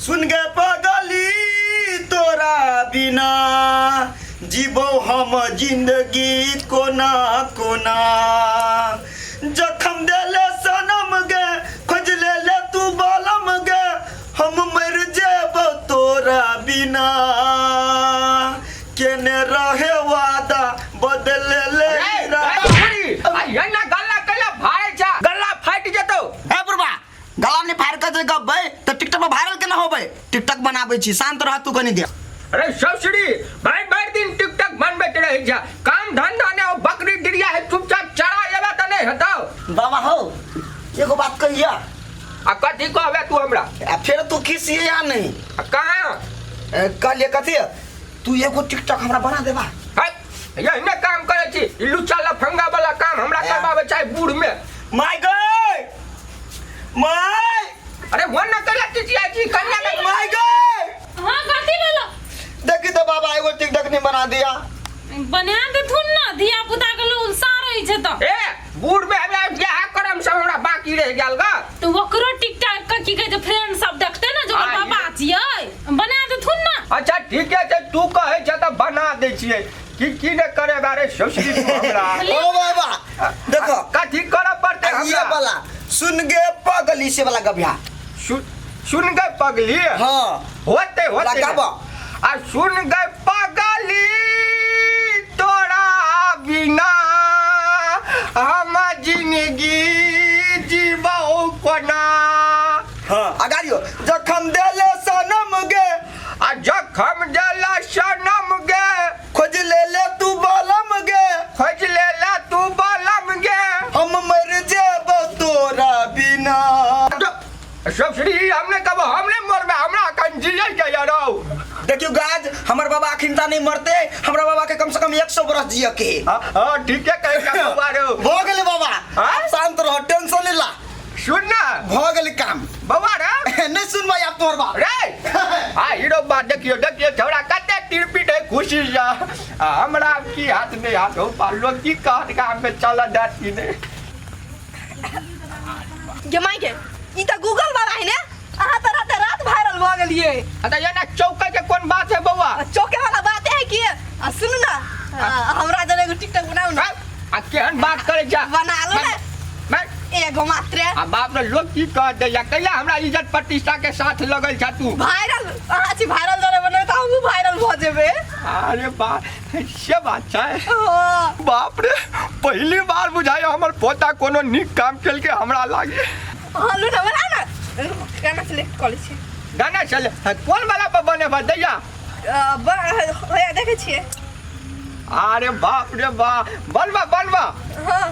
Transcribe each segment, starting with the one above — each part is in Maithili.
सुन गे पगली तोरा बिना जीबो हम जिंदगी कोना कोना जखम देले सनम गे खोज ले ले तू बालम गे हम मर जेबो तोरा बिना केने रहे वादा बदल ले एना गल्ला कैला फाड़ै छ गल्ला फाटि जेतौ हे बुढ़बा गला में फाड़ के जे गबबै तऽ टिकटॉक पर वायरल केना होबै टिकटॉक बनाबै छी शांत रह तू कनी देर अरे ससुरी भरि भरि दिन टिकटॉक बनबैत रहै छ काम धंधा नहि ओ बकरी डिरिया है चुपचाप चरा एबा तऽ नहि हेतौ बाबा हो एगो बात कहिया आ कथी कहबे तू हमरा आ फेर तू खिसिए या नहीं आ कहाँ कहलिए कथी तू एगो टिकटॉक हमरा बना देबा है यही ने काम करै छी ई लुच्चा लफंगा वाला काम हमरा करबाबै चाहे बूढ़ में my गए my अरे वन न करिया चिचिया छी कन्या के my गए हाँ कथी भेलो देखी तो बाबा एगो टिकटॉक नहीं बना दिया बना देथुन ना धिया पुता के लोग उत्साह रहे छै तऽ ए बूढ़ में हमरा बियाह करम सब हमरा बाकी रह गेल गा तऽ ओकरो टिकटॉक के की कहै छै फ्रेंड सब देखते ने जे ओकर आ, बाबा छियै बना देथुन ना अच्छा ठीक है छै तू कहै छै तऽ बना दै छियै की की ने करे बारे ससुरी तू हमरा ओ बाबा देखो कथी करऽ पड़तै ये हमरा वाला सुन गे पगली से वाला गभिया सुन सुन गए पगली हाँ होते होते लगाबऽ। आ सुन गए पगली तोरा बिना हम जिंदगी जीबौ कोना हाँ अगाड़ियो जखम देले सनम गे आ जखम देला सनम गे खोज ले ले तू बलम गे खोज लेला तू बलम गे हम मर जेबो तोरा बिना ससुरी हमने कब हमने मरबे हमरा अखन जियै के यारो देखियो गाज हमर बाबा अखिनता नहीं मरते हमरा बाबा के कम से कम 100 बरस जिय के हाँ हाँ ठीक है कहे का बउआ रो भ गेलै बाबा हाँ? आब शांत रह टेंशन नहीं ला सुन ना भ गेलै काम बउआ रे नहीं सुन भाई आब तोहर बाप रे आ हीरो बा देखियो देखियो छौड़ा कते तिरपिट है खुशी से आ हमरा की हाथ नहीं हाथ हो पा लोग की कहत का हम चल जात की नहीं गे माय गे ई तऽ गूगल वाला है ने अहाँ तऽ राते रात वायरल भऽ गेलियै आ त एना चौका के कोन बात है बउआ आ चौके वाला बात है कि आ सुनू ना आ, हमरा जरे एगो टिकटॉक बनाउ ना आ केहन बात करे जा बना लो ने मैं एगो मात्र आ बाप रे लोग की कह दे या कहिया हमरा इज्जत प्रतिष्ठा के साथ लगल छा तू वायरल अहाँ छी वायरल जरे बनेबै तऽ हमहूँ वायरल भऽ जेबै अरे बा से बात छै हँ। बाप रे पहली बार बुझाय हमर पोता कोनो नीक काम केलके हमरा लागे हँ लू ना बना ना गाना सिलेक्ट कऽ लै छियै गाना चले कोन वाला पर बने दैया अ, होया देखै छियै अरे बाप रे बाप बनवा बनवा हँ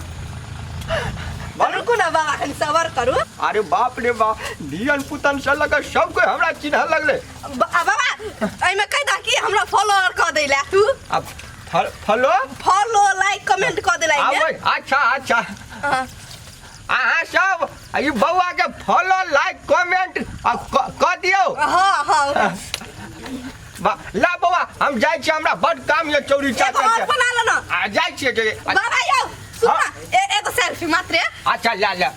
बन रुकू ना बाबा कनि सबर करू अरे बाप रे बाप धियन पुतन से लगे सब कोई हमरा चिन्ह लगले आ बाबा एहिमे कहि दह कि हमरा फॉलो आर कऽ दै लए तू अब फलो फॉलो लाइक कमेंट कऽ दै लए आबै अच्छा अच्छा हँ अहाँ सब ई बौआ के फॉलो लाइक कमेंट आ कऽ दियौ हँ हँ ला बौआ हम जाइ छी हमरा बड काम ये चौरी एगो चाचा और के बना लो ना आ जाइ छियै जे बाबा यौ सुन हाँ। ना एगो सेल्फी मात्र अच्छा ला ला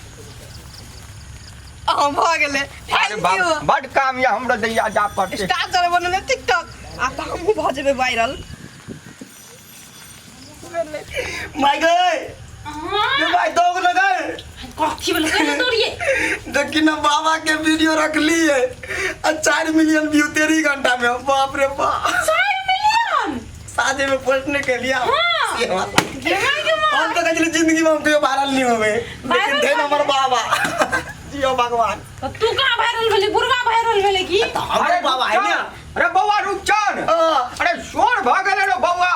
अहाँ भऽ गेलै अरे thank बाप यू बड काम ये हमरो दैया जा पड़तै स्टार जरे बनले टिकटॉक आ तऽ हमहूँ भऽ जेबै वायरल my गए हाँ ये भाई दौड़ लगे कथी भेलै कहियो दौड़िए देखी ना बाबा के वीडियो रख ली है और 4 मिलियन व्यू 13 घंटा में बाप रे बाप 4 मिलियन साझे में पोस्ट नहीं कर लिया हाँ। ये वाला। गे माय गे माय। हम तो कहे जिंदगी में हम कहियो वायरल नहीं होवे लेकिन वायरल then भऽ हमर बाबा जियो भगवान तऽ तू कहाँ वायरल भेलै बुढ़वा वायरल भेलै की तो हमरो बाबा है ना अरे बौआ रुकचन हाँ। अरे शोर भऽ गेलै रे बौआ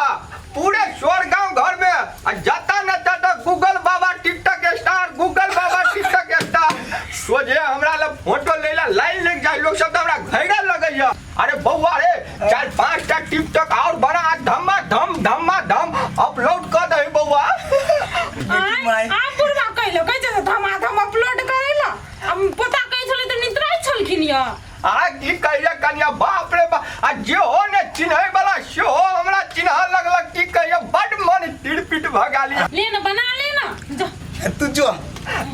पूरे शोर गांव घर में आ जता न तता गूगल बाबा टिकटॉक स्टार गूगल बाबा टिकटॉक स्टार सोझे हमरा लग फोटो लै ला लाइन लग जाय लोग सब तऽ हमरा घैरा लगैया अरे बौआ रे चार पांच टा टिकटॉक और बना आ धमा धम धमा धम अपलोड कऽ दही बौआ देखी माय आ बुढ़वा कहलो कहै छै धमाधम अपलोड करै ला आ पोता कहै छलै तऽ नितराइ छलखिन यऽ आ की कहिया कनिया बाप रे बाप आ जेहो ने चिन्है वाला सेहो हमरा चिन्ह लगलक की कहिया बड मन तिरपिट भऽ गेल ले ना बना ले ना जा तू जो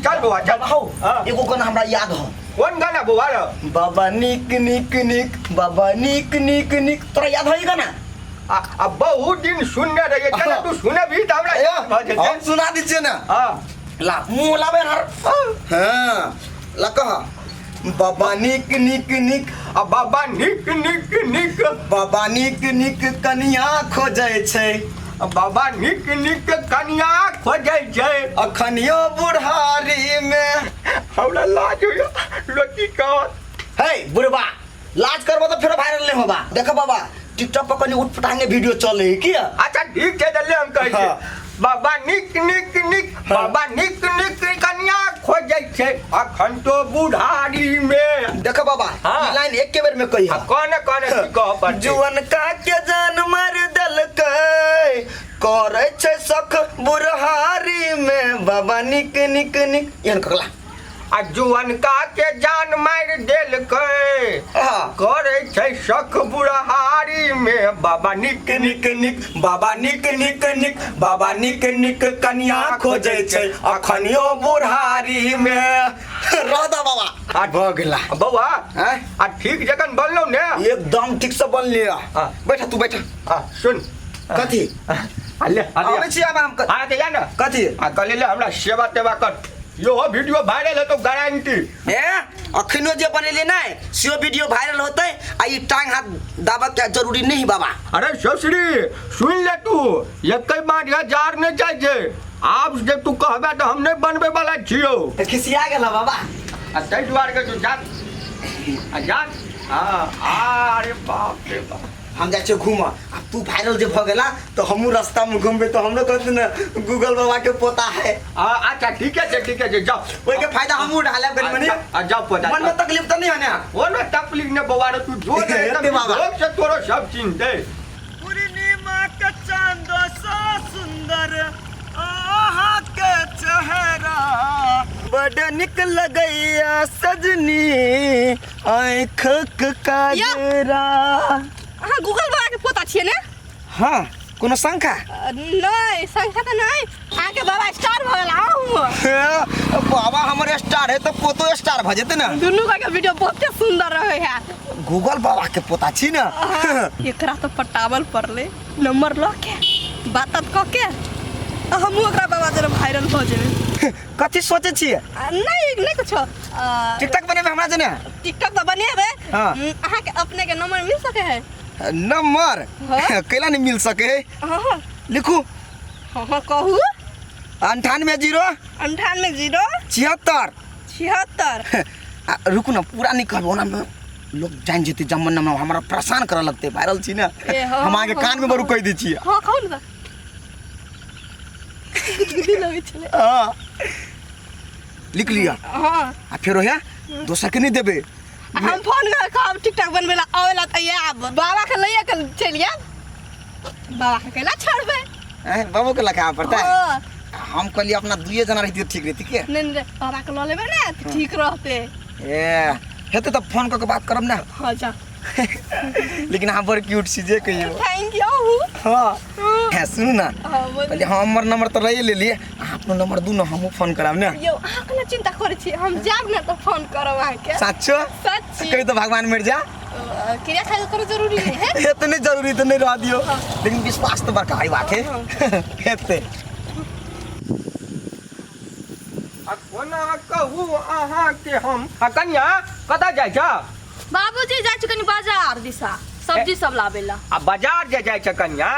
चल बौआ चल हो हाँ। एगो गाना हमरा याद हो कोन गाना बौआ रे? बाबा नीक नीक नीक, बाबा नीक नीक नीक, तोरा याद है गाना? आ आ बहुत दिन सुनने रहियै, चल तू सुनबही तऽ हमरा याद भऽ जेतै। हम सुना दै छियै ने। हँ। ला मुँह लाबे हर। हाँ, ला कह, बाबा नीक नीक नीक। आ बाबा नीक नीक नीक। बाबा नीक नीक कनिया खोजै छै। आ बाबा नीक नीक कनिया खोजै छै अखनियो बुढ़ारी मे। हमरा लाज होइया, लोक की कहत? हे बुढ़बा, लाज करबो तऽ फेरो वायरल नहि होबा। देखो बाबा, टिकटॉक पर कनी उठपटांगे वीडियो चले है की। अच्छा ठीक छै, तऽ ले हम कहै छी। हाँ। बाबा नीक नीक नीक, बाबा नीक नीक कनिया खोजै छै अखन तो बुढ़ारी मे। देखो बाबा, हाँ। ई लाइन एके बेर में कही। आ कोन कोन की कह पड़तै? जुअन का के जान मार देलकै, करै छै सख बुढ़ारी में, बाबा नीक नीक नीक, एहन ककला। आ जुअनका के जान मारि देलकै, हाँ। करै छै शख बुढ़हारी में, बाबा नीक नीक नीक, बाबा नीक नीक नीक, बाबा नीक नीक कनिया खोजै छै अखनियो बुढ़ारी में। रह दो बाबा, आ भऽ गेला। बौआ। आँय? आ ठीक जखन बनलौ ने? एकदम ठीक से बनलियै। हाँ। बैठा तू, बैठा। आ सुन। कथी? आ ले आ ले। आबै छी आब हम। हाँ तऽ या ने। कथी? आ कहले ले हमरा सेवा तेवा कर, यो वीडियो वायरल हेतौ गारंटी। ए अखनो जे बनेलियै नहि सेहो वीडियो वायरल होतै, आ ई टांग हाथ दाबऽ के जरूरी नहीं बाबा। अरे ससुरी सुन ले, तू एकै बार हजार नहि जाइ छै, आब जे तू कहबे तऽ हम नहि बनबै वाला छियौ। तऽ खिसिया गेल बाबा। आ ताहि दुआरे के तू जा आ जा। हाँ, अरे बाप रे बाप। हम जाइ छियै घूमऽ, आब तू वायरल जे भऽ गेला तऽ हमहूँ रास्तामे घूमबै तऽ हमरो कहतै ने गूगल बाबा के पोता है। आ अच्छा ठीके छै, ठीके छै, जाओ। ओहिके फायदा हमहूँ उठा लेब कनि मनि। आ जाओ पोता। मनमे तकलीफ तऽ नहि है ने? कोनो तकलीफ नहि बौआ रे, तू जो ने हेतै बाबा। लोक से तोरो सब चिन्हतै। पूर्णिमा के चांद सा सुंदर अहाँ के चेहरा, बड़ निक लगैया सजनी आँखक काजरा। अहाँ गूगल बाबा के पोता छियै ने? हाँ, कोनो शंका? नहि, शंका तऽ नहि, अहाँके बाबा स्टार भऽ गेल अहूँ। बाबा हमर स्टार है तऽ पोतो स्टार भऽ जेतै ने। दुनू के वीडियो बहुते सुंदर रहे है। गूगल बाबा के पोता छी ने। एकरा तऽ पटावल पड़लै, नंबर लऽ के बात तात कऽ के आ हमहूँ ओकरा बाबा जरा वायरल भऽ जेबै। कथी सोचै छियै? नहि नहि कुछो। टिकटॉक बनेबै हमरा जने? टिकटॉक तऽ बनेबै। हाँ। अहाँके अपने के नंबर मिल सके है? नंबर? हाँ। कैला नहीं मिल सके है? हाँ, हाँ। लिखू। हाँ, हाँ, कहू। 98 0 98 0 76 76। आ, रुकू ना, पूरा नहीं कहबो ना, लोग जान जेतै जमन नंबर, हमरा परेशान करऽ लगतै, वायरल छी ने। ए, हाँ, हम अहाँके हाँ, कान में बरू कहि दै छियै। हाँ, कहू ने। गुदगुदी लगै छलै। हाँ। लिख लिअ। हाँ। आ फेरो हे दोसर के नहीं देबै। हम फोन कर कहब टिकटॉक बनबै ला आबै ला तऽ आयब, बाबा के लैए के चलि आयब, बाबा के कैला छोड़बै? हैं, बाबू के लखाबऽ पड़तै? हाँ। हम कहलियै अपना दुइए जना रहितियै ठीक रहितै के। नहि नहि, बाबा के लऽ लेबै ने तऽ ठीक रहतै। ए हेतै तऽ फोन कऽ के बात करब ने। हाँ जा। लेकिन अहाँ बड़ क्यूट छी जे कहियौ। Thank you. हाँ है, सुनू ना। हाँ, बोलू। कहलियै हम हमर नंबर तऽ लैए लेलियै, अहाँ अपनो नंबर दू ने, हमहूँ फोन कराब ने। यौ अहाँ केना चिंता करै छी, हम जायब ने तऽ फोन करब अहाँके। साचो? सच्ची। कही तऽ भगवान मरि जा। क्रिया खाइ कोनो जरूरी नहीं है। एतने जरूरी तऽ नहि रह दियौ, लेकिन विश्वास तऽ बड़का है बात है हेतै। आ कोना कहू अहाँके हम। आ कनिया कतऽ जाइ छ? बाबूजी जाइ छी कनी बाजार दिशा सब्जी सब लाबै ला। आ बाजार जे जाइ छ कनिया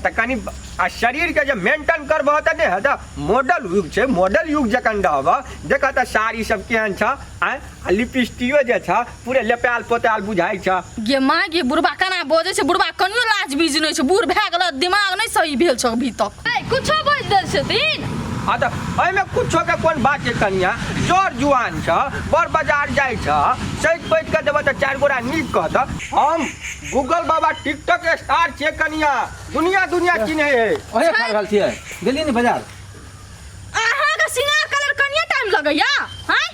तऽ कनि आ शरीरके जे मेंटेन करबह तऽ नहि हेतऽ, मॉडल युग छै, मॉडल युग जखन रहबह देखऽ तऽ साड़ी सब केहन छ। आँय, आ लिपस्टिको जे छ पूरे लेपायल पोतायल बुझाइ छ। गे माय गे, बुढ़बा केना बजै छै, बुढ़बा कनियो लाज बीज नहि छै, बूढ़ भए गेल दिमाग नहि सही भेल छौ अभी तक। ए कुछो बाजि देल छथिन। हाँ तऽ एहिमे कुछो के कोन बात छै कनिया, जर जुआन छ, बड़ बाजार जाइ छ, सैत पैत के देबह तऽ चारि गोरा नीक कहतऽ। हम गूगल बाबा टिकटॉक स्टार छियै कनिया, दुनिया दुनिया चिन्है है। ओहे खा रहल छियै, गेलियै ने बाजार? अहाँके सिंगार कलर कनिये टाइम लगैया हैं?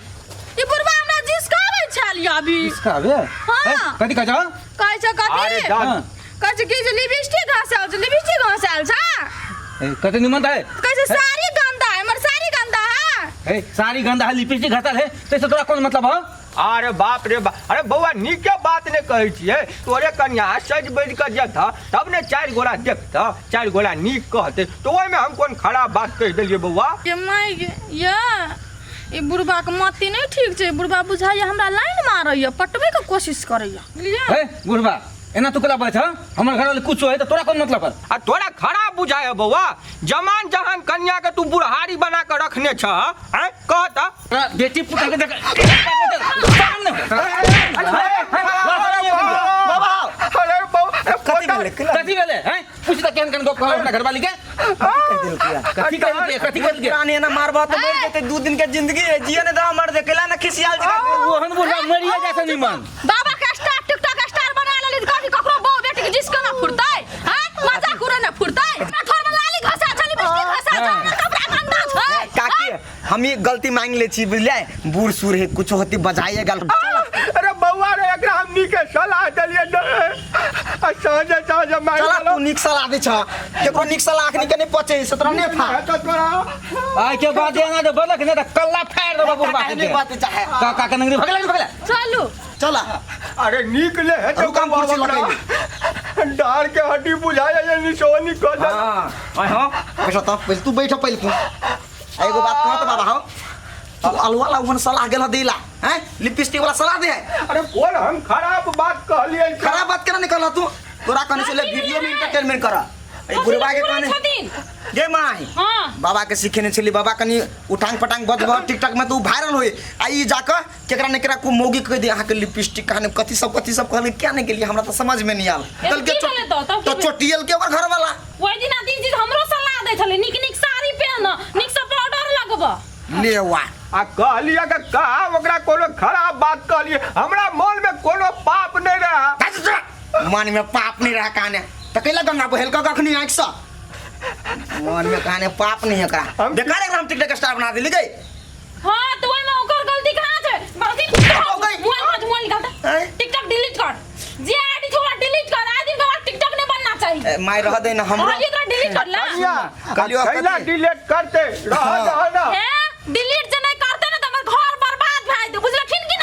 ई बुढ़बा हमरा जिसकाबै छल या अभी। जिसकाबे? हाँ। कथी कहै छौ? कहै छै कथी? अरे दाद। हाँ। कहै छै कि जे लिपस्टिक घसायल छै, लिपस्टिक घसायल छै। ए, कते निमन है। कहै छै साड़ी गंदा है, हमर साड़ी गंदा है। ए, साड़ी गंदा है, लिपस्टिक घसल है, तैसे तोरा कोन मतलब है? अरे बाप रे बाप, अरे बौआ नीके बात नहि कहै छियै। तोरे कनिया सजि बजि कऽ जेतह तब ने 4 गोरा देखतह, 4 गोरा नीक कहतै, तऽ ओहिमे हम कोन खराब बात कहि देलियै बौआ? के माय गे, ये ई बुढ़बा के मति नहि ठीक छै। बुढ़बा बुझाइया हमरा लाइन मारैया, पटबै के कोशिश करैया। बुझलियै? हे बुढ़बा, एना तू केला बजै छह? हमर घर वाले कुछ होय तऽ तोरा कोन मतलब है? आ तोरा खराब बुझाय है बौआ? जमान जहान कनिया के तू बुढ़हारी बना के रखने छह, आँय कह तऽ। तोरा बेटी पुतहु के देख बाबा अरे बौआ, कथी भेलै? कथी भेलै हैं? पूछ तऽ केहन केहन गप कहल अपना घरवाली के। कथी कहलकै? कथी कहलकै? प्राणी एना मारबह तऽ मरि जेतै, 2 दिन के जिंदगी है, जिए ने दह मर दे, कैला ने खिसियाल छै? ओहन बुढ़बा मरिए जाइ छै निमन। बाबा के स्टार टिकटॉक स्टार बना लेली तऽ कथी ककरो बहु बेटी के जिसके ना फुरतै? हैं, मजाक उड़े ना फुरतै? ठोर में लाली घसा छै, लिपस्टिक घसा छै, हमर कपड़ा गंदा छै। काकी, हम ई गलती मांग ले छी, बुझलियै? बूढ़ सूढ़ है, कुछ होती बजाइए गल। अरे बौआ रे, एकरा हम नीके सलाह देलियै ने, आ साँझे साँझे मारि चला देलक। तू नीक सलाह दै छह, केकरो नीक सलाह अखनी के नहीं पचे से तोरा नहीं था। तऽ तोरा आइ के बाद एना जे बलक ने तऽ कल्ला फाड़ि देबऽ बुढ़बा काका के। नहीं बात चाहे। काका के नंगरी भगला भगला। चलू चला। अरे नीक ले है रुक, हम कुर्सी डार के हड्डी बुझाय ये निशोनी कह दे। हां आइ हां बैठो तऽ पहिले तू बैठो पहिले तू। आ एगो बात कह तऽ बाबा हौ, तू अलुआ ला ओहन सलाह गेल देला हैं, लिपस्टिक वाला सलाह दे है। अरे कोन हम खराब बात कहलियै? खराब बात केना निकल तू? तोरा कहने छले वीडियो में एंटरटेनमेंट कर, ए बुढ़बा के कहने छथिन। गे माय। हाँ। बाबा के सिखेने छली, बाबा कनी उठांग पटांग बजबह टिकटॉक में तो वायरल होई, आ ई जाके केकरा ने केकरा को मौगी कह दे अहाँ के लिपस्टिक कहाने कथी सब कथी सब कहल क्या नहीं गेलिए, हमरा तो समझ में नहीं आयल। ए, कल के की भेलै तो? तब की तो भेलै? चोटियल के ओकर घर वाला ओहि दिन आदि चीज हमरो सलाह दै छलै, नीक नीक साड़ी पहन, नीक से पाउडर लगब। ले वा। आ कहलियै कि कहा ओकरा कोनो खराब बात कहलियै, हमरा मन में कोनो पाप नहीं रहा। मन में पाप नहीं रहा कहाने तो कैला गंगा बहेल के अखनी आँखि से मन में कहाने पाप नहीं है एकरा। हम बेकार एकरा हम टिकटॉक स्टार बना देली गई। हाँ तो ओहिमे ओकर गलती कहाँ छै? गलती हो गई। मोबाइल हाथ मोबाइल निकाल दे। आँय? टिकटॉक डिलीट कर, जे आईडी छौ ओकरा डिलीट कर, आइ दिन के बाद टिकटॉक नहीं बनना चाहिए। ए, माय रह दे ना हमरो। कहलियै तोरा डिलीट कर ला। कनिया कहलियौ कैला कथी? डिलीट करते रह हाँ। दह ना। हे डिलीट जे